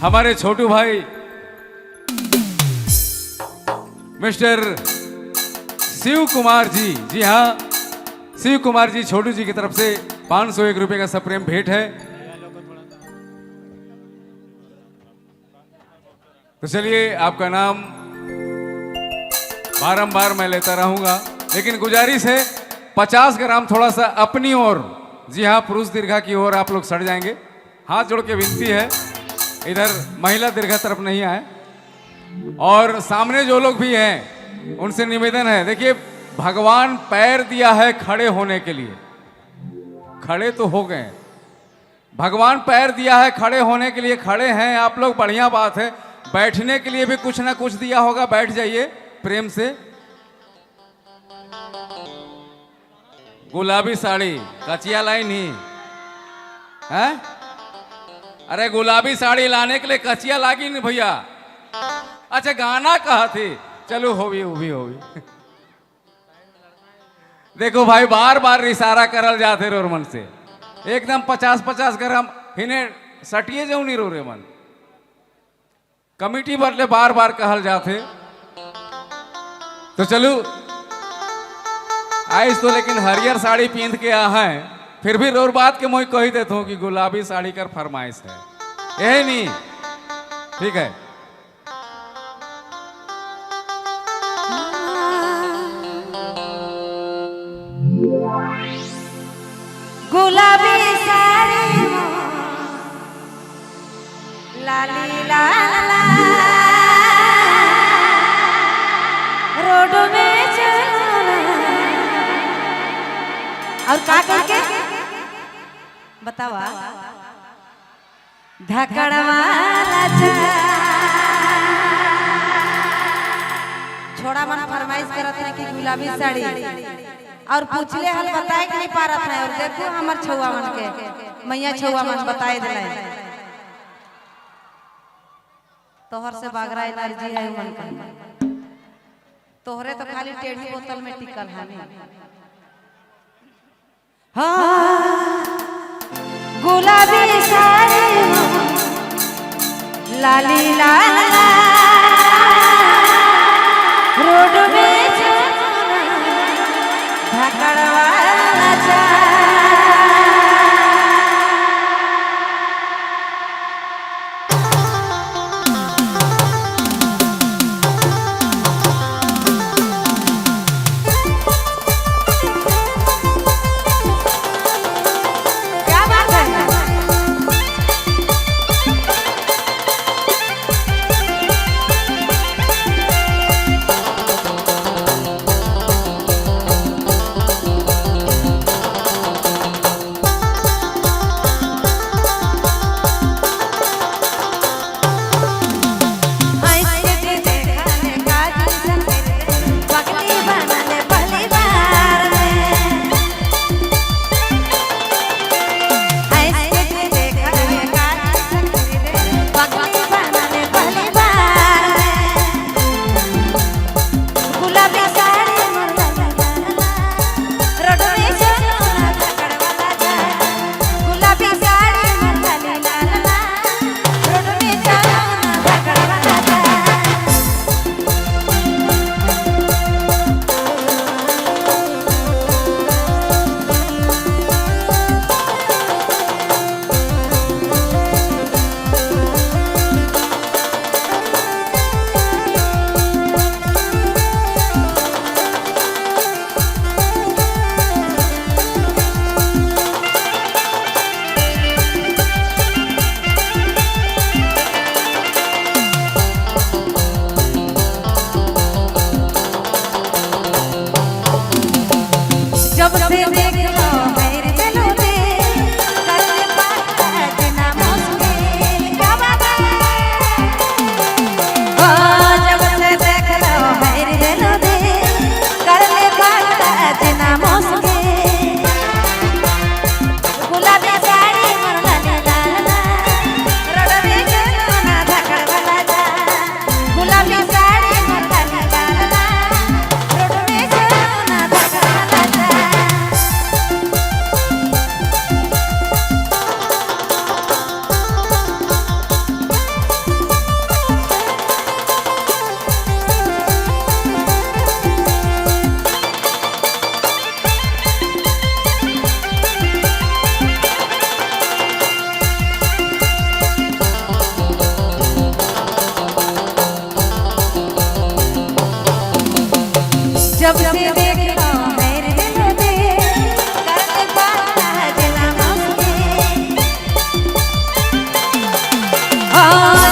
हमारे छोटू भाई मिस्टर शिव कुमार जी, जी हाँ, शिव कुमार जी छोटू जी की तरफ से 501 रुपए का सप्रेम भेंट है। तो चलिए, आपका नाम बारंबार मैं लेता रहूंगा, लेकिन गुजारिश है 50 ग्राम थोड़ा सा अपनी ओर, जी हाँ, पुरुष दीर्घा की ओर आप लोग सड़ जाएंगे। हाथ जोड़ के विनती है, इधर महिला दीर्घा तरफ नहीं आए। और सामने जो लोग भी हैं उनसे निवेदन है, देखिए भगवान पैर दिया है खड़े होने के लिए, खड़े तो हो गए। भगवान पैर दिया है खड़े होने के लिए, खड़े हैं आप लोग, बढ़िया बात है। बैठने के लिए भी कुछ ना कुछ दिया होगा, बैठ जाइए प्रेम से। गुलाबी साड़ी कचिया लाई नहीं है? अरे गुलाबी साड़ी लाने के लिए कचिया लागी नहीं भैया। अच्छा गाना कहा थी, चलो होवी होवी होवी। देखो भाई बार बार इशारा करल जाते रोर मन से, एकदम 50-50 ग्राम हिने सटिए जाऊ नहीं रो रे मन। कमिटी बदले बार बार कहल जाते। तो चलो आइस तो लेकिन हरियर साड़ी पहन के आ है, फिर भी रोर बात के मोई कही देता हूं कि गुलाबी साड़ी कर फरमाइश है, यही नहीं ठीक है। गुलाबी साड़ी लाली लाल रोड में चलना और का करके बतावा धकड़वाला छोड़ा मन फरमाइश करत है कि गुलाबी साड़ी और पूछले हल बताए के नहीं पारत है। और देखो हमर छुआ मन के मैया छुआ मन बताए दिले तोहर से बागरा एनर्जी है मन का, तोहरे तो खाली टेढ़ी बोतल में टिकल है। हाँ गुलाबी साड़ी लाली लाल रोड में धकड़वाला चा। क्या बात है। जब से देखलो मेरे दिल में करत बात जना मस्ती। हाँ।